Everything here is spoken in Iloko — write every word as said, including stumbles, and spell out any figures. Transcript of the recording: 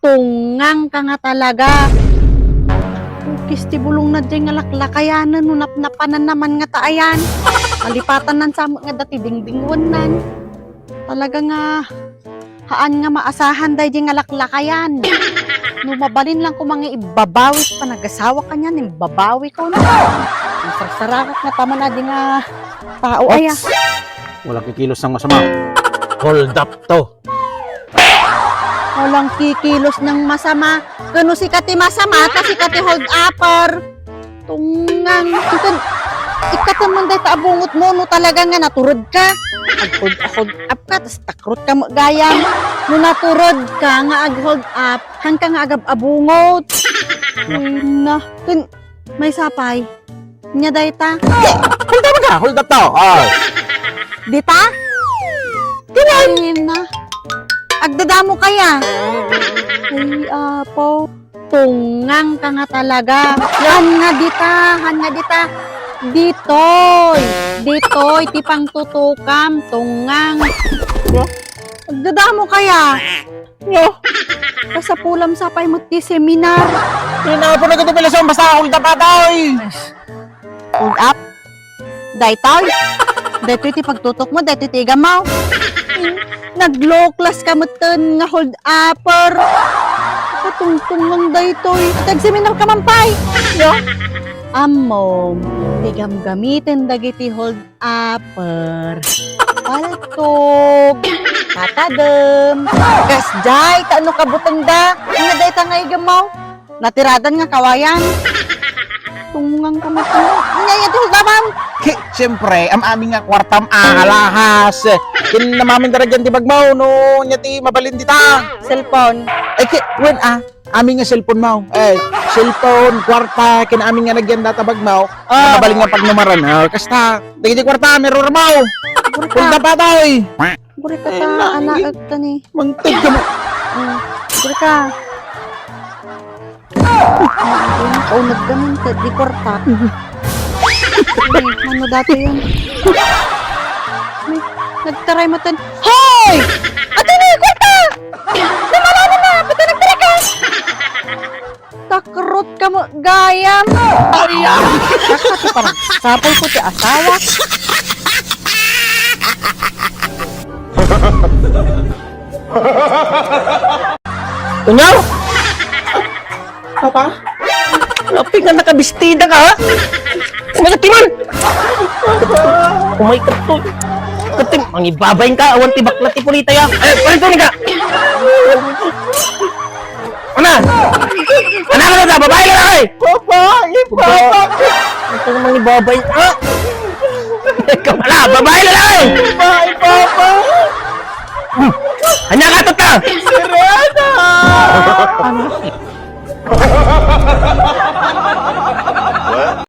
Tungngang ka nga talaga. Ukis ti bulong na diay nga laklakayan, no napnapanan naman nga ta ayan. Malipatan nan sa met nga dati dingdingwen nan. Talaga nga, haan nga maasahan daydi nga laklakayan. No mabalin lang ko mga ibabawi, panagasawa ka niyan, ibabawi ko na. Ang sarsarakak nga taman adi nga tao, aya. Ops! Walang kikilos ng masama. Hold up to. Walang kikilos ng masama. Kano sika ti masama, ta sika ti hold upper. Tungngang. Ikan, ikataman dayta a bungotmo, no talaga nga naturod ka. Ag-hold, hold up ka, tas takrot ka met gayam. No naturod ka nga ag-hold up, haan ka nga agab-abungot. Ay na. Ken, maysa pay. Nya dayta. Hold up ka, hold up to. Oh. Dita? Ay na. Agdadamo kaya. Ay, apo. Tungngang ka nga talaga. Haan nga dita, haan nga dita. Ditoy. Ditoy, ti pangtutukam, tungngang. Agdadamo kaya. No? Kasapulam sa pay met ti seminar. Ay, napo na kita pala sa basta akong tapataw. Hold up. Daytoy. Daytoy ti pagtutukmo, daytoy ti igamaw. Nagloklas ka metten nga hold upper. Katungtong lang daytoy. Tagseminar ka man pay. Yo. Ammom, ti gamgamiten dagiti hold upper. Paltog. Tatadem. Kasdiay, ta no kabutengda. Nga dayta nga igamaw. Natiradan nga kawayan. Tungngang ka mo. Anya, anya, ti hold upam? Ki, siyempre, am-amin nga kwartam a alahas. Ken am-amin daragyan ti bagmaw, no, anya ti mabalin dita. Cellphone. Eh, ki, wen, ah, amin nga cellphone mo. Eh, cellphone, kwarta, ken amin nga nagyan data bagmaw. Ah. Mabalin nga pagnumaran. Ah, kasta, dagiti kwarta, mirror mo. Kwarta. Hold up ata, eh. Guri ka ta, ay, anaek ta ni. Mangted ka mo. Mm, guri ka. Ay, kaunag ka man, ta di kwarta. Ay, ano dati yun? Ay, nagtaray matan. Hoy! Ato na yung kwarta! Lumalalo na! Ba't ka nagtaray ka? Takrot ka mo, gayam! Ay, ah! Saka ti parang sapol ko ti asawa. Unyaw? Papa? Apay nga nakabistida ka, ha? Umay ka, Timan! Umay ka to. Katim, mangibabain ka, awan ti bakla ti pulita ya. Ay, parintunin ka! Ana! Ana ka na ta, babae, lalaki! Babae, papa! Ito namang ibabay, ah! Ikaw pala, babae, lalaki! Babae, papa! Anya ka, tata? Sirena! Ano?